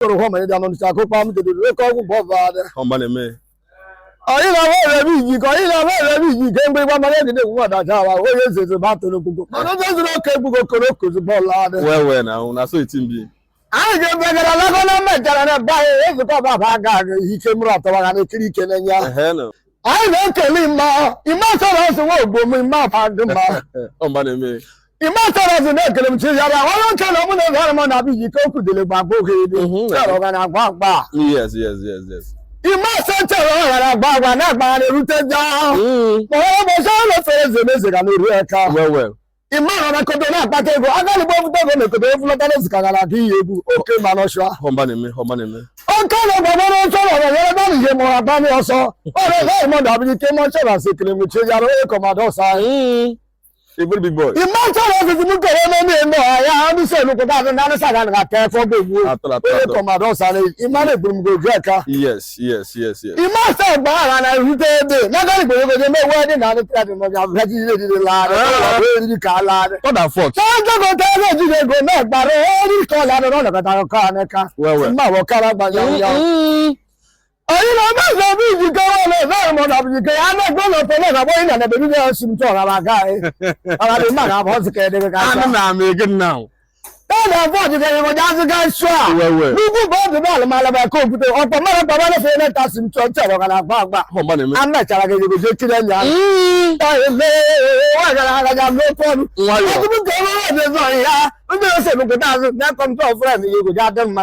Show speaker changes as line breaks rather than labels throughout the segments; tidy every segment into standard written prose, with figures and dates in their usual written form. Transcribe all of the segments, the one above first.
Koro hɔ mɛ ní anọ kó pa mí tètè lókọ́ ọ̀gùn bọ́ bá a dẹ.
Ọmọ na-eme.
Ọyị na bẹ́ẹ̀ rẹ̀ bí ìjì kan, ọyị na bẹ́ẹ̀ rẹ̀ bí ìjì kan gbé pamọ́ lẹ́yìn tó wọ́n dàjà wa, ó yẹ zèzè bá tó gbogbo. Mọ̀nà tó zèrè ókè gbogbo koro kò sí bọ́ọ̀lù adé.
Well well now, na so it be.
Anyị ga-ebegara lakọna mechara na baghị ezukọ baba ga ike mụrụ atọwa na ekiri ike na-enye.
Ehe no.
Anyị na-ekele ịma ịma sọrọ ọsọ nwa ogbo m ịma afa gị mma.
Ọmọ na-eme.
Ịma sọrọ ọsọ na-ekele m chi ya bịa onye nche na ọmụ na ụzọ ọrụ na-abịa iji ike okwu dịrị gbagbo oge ebe. Chere ọ ga na-agba agba.
Yes yes yes yes.
Ìmọ̀ sẹ́ńtẹ̀ ọ̀rọ̀ rẹ̀ àgbà àgbà náà gbà ní erute já. Mọ̀ bọ̀ sọ́rọ̀ ló fẹ́rẹ̀ zèmezè kà ní orí ẹ̀ka.
Well well.
Ìmọ̀ àwọn akoto náà pàtó ego, agálùbọ̀ fún tógo mèkòtò efúlọ́tà ló sì kàkàrà kí iye egwu òkè mà lọ ṣọ́.
Ọmọ na-eme, ọmọ na-eme.
Oké ló gbàgbọ́ ló sọ̀rọ̀ rẹ̀ yẹrẹ bá nìyẹn mọ̀ àgbá ní ọ̀sọ́. Ọ̀rẹ́ ìfẹ́ ìmọ̀ dàbí ike mọ́ sọ̀rọ̀ sí kìlìmù tí ó yára ó kọ̀ mà dọ̀sà.
A very big boy.
Ìmọ̀ sọ̀rọ̀ sì ti mú kẹ̀rẹ́ mọ́ ní ẹ̀mọ́ àyà ọ́nùsọ̀ kò bá ti náà sàgà nìkan tẹ́ fọ́ gbogbo.
Atọ atọ
Ó
atọ.
kọ̀ mà dọ̀sà ni ìmọ̀ lè gbòmùgbò jẹ́ ẹ̀ka.
Yes yes yes yes.
Ìmọ̀ sẹ̀ gbọ́ ara na ìrúté dé lọ́gọ́rì gbòdògbòdò mẹ́wọ́ ẹni náà ní tíra tìmọ̀ jà fẹ́ jíjẹ́ dídé láàrẹ̀ ọ̀rọ̀ èrí ká láàrẹ̀.
Third and fourth.
Sọ́jọ́ kò tẹ́lẹ̀ jíjẹ́ gò náà gbàrẹ̀ orí kan láàrẹ̀ lọ́nà kẹta kọ́ ànẹ́ká.
Well well.
Ìmọ̀ àwọ̀ kára gbàgbà yà. Ẹ̀yin náà bá sọ bí ìjìkẹ́ wọn lọ sọ́run mọ̀ dàbí ìjìkẹ́ yà á náà gbọ́dọ̀ tó náà kàbọ̀ ìnà nàbẹ̀bí ní ọ̀sùn tó ọ̀rọ̀ àbá ẹ̀. Ọ̀rọ̀ àbí má kàbọ̀ ọ̀sùn kẹ́ẹ̀dẹ́ ká
Anụ na ama again now.
Third and fourth kẹ́ẹ̀dẹ́ kọjá sí ká ṣọ́ à.
Well well.
Lúkú bọ́ọ̀dù bọ́ọ̀lù máa lọ bá ẹ̀kọ́ òkúté ọ̀pọ̀ mẹ́rin pàmò lẹ́fẹ̀ẹ́ mẹ́ta sí tó ń tẹ̀rọ kan àgbà àgbà.
Ọmọ na-eme.
Ama chara gị gozo kiri anya.
Nwayọ. Yes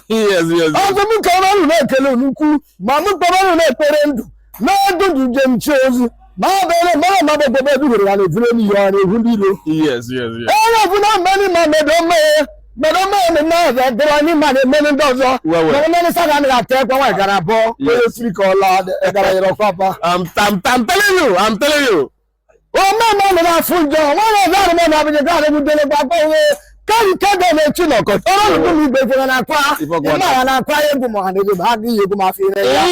yes yes.
Ọzọ m ka ọrụ na-ekele nnukwu ma m kpọrọ ọrụ na-ekpere ndụ na-edudu njem chi ozu ma ọ bụ ele mara ma bụ ebe eduhuru ya na-evuru n'ihe ọ na-ehu ndị iro.
Yes yes yes.
Onye ọbụla mmeri ma medo mmeghe medo mmeghe na mmeghe dịrọ anyị ma na-emeri ndị ọzọ.
Well well.
Ma mmeri saga anaghị ata ekwe nwaanyị gara abụọ onye
Yes.
siri ka ọ laa gara yere ọkwapa.
I'm telling you, I'm telling you.
Ome ma na afụ njọ nwaanyị ọzọ arụmọ na abụghị gaarị butere gbagba onwe kari kede na-echi n'ọkọ ọrụ ọrụ m igbe fere na akwa ịma ya na akwa egwu ma ha na-egwu ha agaghị egwu ma afọ ire ya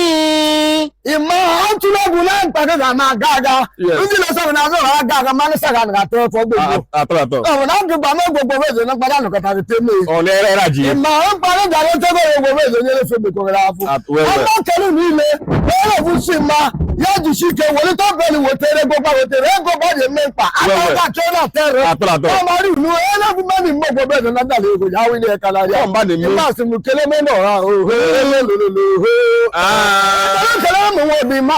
ịma ọtụrụ egwu na mkpa gị ga-ama aga aga.
Yes.
Ndị na-esọ na azụ ha aga aga ma ndị saga na atọ ọfọ gbogbo
Atọ atọ.
ọ bụ na ndụ gba m gbogbo eze na mkpada nọkọtara teme.
Ọ na-ere era ji.
Ịma mkpada gara otego gbogbo eze onye efe mekwara afọ.
At- well, well.
Ọmọ kẹlú niile onye ofusi mma ya jisi ike welite obere wetere ego gba wetere ego gba dị eme mkpa
Well, well.
aka ọga chọọ na tere.
Atọ atọ.
Ọmọ rí ìlú ẹlẹ́fún mẹ́rin mọ́ gbogbo eze na ndàlẹ̀ ego ya wílé ẹ̀ka láyà.
Ọmọ na-eme.
Ìmọ̀ àti mú kele mẹ́nà ọ̀rá òhè lélelélòhè.
Ah.
Kele mú wọn bí má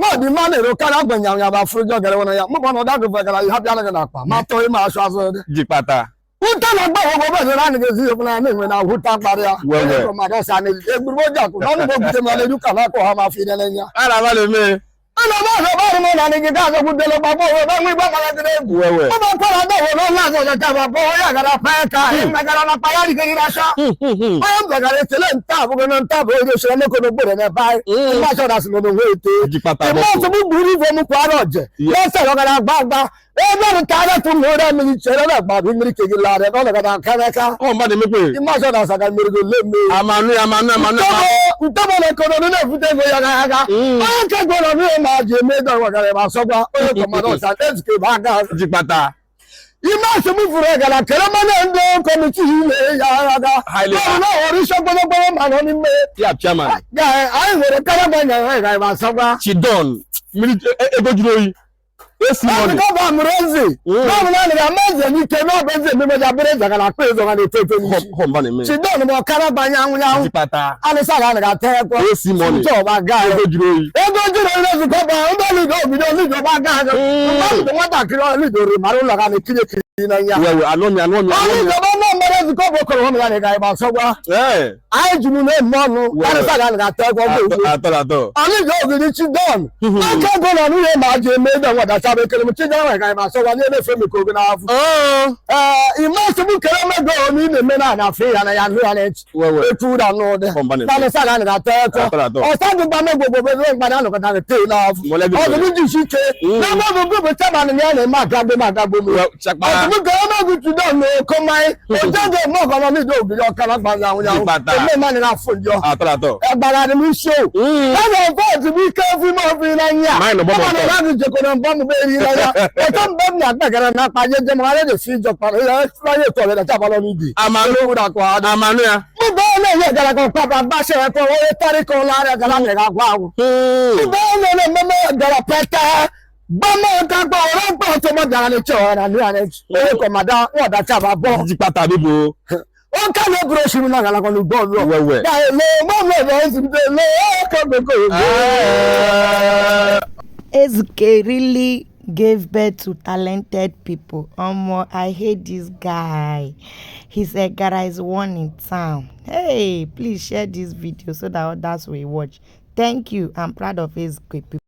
wọn bí má lèrò kára gbẹ̀nyàwó fúnjọ gẹrẹ wọn ya mú bọ́nà ọ̀dà gbẹ̀gbẹ̀ gẹrẹ yìí hábíà lẹ́gẹ̀ nàpà má tọ́ ìmọ̀ aṣọ aṣọ rẹ.
Jikpata.
Wúta na gbọ́ gbogbo bẹ́ẹ̀ ni láti gẹ̀ẹ́sì yóò fún ẹ ní ìwé náà wúta parí ya.
Well, well.
Ẹ̀rọ màdọ́ sani egbúrúgbó jà kù lọ́nà gbogbo tẹ̀mí alẹ́ dúkà náà kọ́ ha máa fi ní ẹlẹ́yìn.
Ara ma na-eme.
Ẹnà bá ṣe bá rúmọ̀ náà ní kíkà àṣọkú délé papọ̀ òwe bá ń gbé bàbá láti dé.
Well well.
Ó bá kọ́ra bẹ́ẹ̀ wọ̀ lọ́nà àti ọ̀jọ̀ tàbá bọ́ ó yàgàrà pẹ́ ká ẹ̀mẹ́gàrà náà payá ní kékeré aṣọ. Ó yẹ gbàgàrà tẹ́lẹ̀ ń tà àbúkọ náà ń tà bó ojú ìṣẹ̀lẹ̀ mẹ́kọ̀ọ́ gbòdò náà báyìí. Ìmọ̀ aṣọ ọ̀dà sì lọ́dọ̀ òwe ètè.
Jikpata
Ìmọ̀
bọ́kù.
ọ̀sùn búburú fún kwara ọ̀jẹ̀. Lọ́sẹ̀ lọ́gàdà gbàgbà. Ẹgbẹ́ tààrà tún mú rẹ̀ mi ṣẹlẹ̀ náà gbàgbé mi kékeré la rẹ̀ lọ́gàdà kẹ́rẹ́ká.
Ọmọ na-eme kwe.
Ìmọ̀ aṣọ ọ̀dà sàgà mẹ́rẹ̀gẹ̀ lé mi.
Amanu amanu amanu.
Ntọ́bọ̀ lè kọ́nà nínú èfúté ìgbé yaga yaga. Onye kẹ́kọ̀ọ́ nọ nínú máa jẹ mẹ́jọ ìwọ̀gàrẹ̀ máa sọ́gbà onye kọ̀mọdé ọ̀sán ẹ̀sìkè bá ga.
Jikpata.
Ime asọmpi furu ẹ̀gàrà kẹrẹ mọ́nà ndị kọmiti ilé yaga yaga.
Highly-
Báwo náà wọ́n rí sọ́gbọ́dọ́gbọ́dọ́ mà lọ ní mẹ́.
Yeah, chairman.
Anyị nwere kẹrẹ gbanya ẹ̀gàrẹ̀ máa sọ́gbà.
Chidon. Mmiri ego juru oyi. Esi money.
Ọdụ bụ amụrụ eze. Báwo náà nìyà mẹ́zẹ̀ ní ike náà bẹ́ẹ̀ zẹ̀ mímọ́jà bẹ́rẹ̀ zàgàrà pé zọ̀gà ní ètò ètò ní.
Ọmọ na-eme.
Chidon bụ ọkara gbanya anwụnyanwụ.
Jikpata.
Alịsa ga nìyà tẹ́ ẹ̀kọ́.
Esi money.
Ntọ́ ọba gaa
Ego juru oyi.
Ego juru onye nzukọ bụ ndị ọlụdọ obido ọlụdọ gba gaa aga. Mmadụ nwatakịrị ọlụdọ mara ụlọ ga na-ekiri ekiri n'anya.
Well well, anọ mi anọ mi anọ mi.
Ọlụdọ bụ ndị mmadụ nzukọ bụ okoro hụ na ga ịgba sọgwa.
Eh.
Anyị juru na-eme ọnụ karịsịa ga ga-ata egwu ọgwụ egwu.
Atọ atọ.
Ọlụdọ ogiri Chidon. Aka ego na nwunye ma ji eme ebe nwadacha bụ ekele m Chidon nwere ga ịgba sọgwa nye na-efe meko oge n'afọ.
Oh.
Ee, ime nsogbu kere mego onye ị na-eme na ana-afụ ya na ya nụ ya na-echi.
Well well.
Etu ụra n'ụdị.
Ọmba na-eme.
Karịsịa ga ga-ata ekwe.
Atọ atọ.
Ọ̀sán gbogbo amẹ́gbogbo bẹ́ẹ̀ gbadá lọ́kọ̀tà rẹ̀ tẹ̀ náà.
Mọ̀lẹ́bí
Ọdún méjì sí ike. N'ebe ọdún gbogbo chairman ni ẹ na-eme agagbo m agagbo m.
Well, chakpa.
Ọdún gọọmenti ti dọ̀ ní oko máa ń. Ojú mọ̀ ọ̀gá mi dọ̀ òbí ọ̀kadà gba yàwó yàwó.
Jìbàtà.
Èmi máa nira fún jọ.
Atọ atọ.
Ẹgbàrá ni mi ṣe o. Lọ́dọ̀ ọ̀fọ́ ti bí ké fún mọ́ fi náà yà.
Máa nà bọ́ mọ̀
Ọmọ
tọ̀.
náà ti jẹ́ kó náà bọ́ mi bẹ́ẹ̀ rí náà yà. Ẹ̀tọ́ ń bẹ́ mi àgbẹ̀gẹ̀rẹ̀ náà pa jẹ́jẹ́ mọ́ alẹ́ lè fi ìjọ pa láyé tó ọ̀rẹ́ dàtí àbálọ́ mi dì.
Amanu.
Olówó dàkọ̀ àdá.
Amanu ya.
Gbogbo ọ̀nà ihe gara ka ọkpaba gbasa ya ka onye tarị ka ụlọ arịa gara mere agwa agwụ. Igbe ụlọ mmemme gara pete. Gbọmọ nta gbọ ọ̀rọ̀ gbọ tó mọ dara ní tí ọ̀rọ̀ ní àná owó kọ̀ màdá wọ́n dá tí a bá bọ̀.
Jí pátá bíbo.
Wọ́n ká ló búrò ṣì náà gàlà kan ní bọ́ọ̀lù ọ̀.
Wẹ́wẹ́.
Báyìí ló mọ̀ mọ̀ ẹ̀ ń sìn lé ọkọ̀ gbogbo.
Ezuke really gave birth to talented people. Omo, I hate this guy. His Egara is one in town. Hey, please share this video so that others will watch. Thank you. I'm proud of Ezuke people.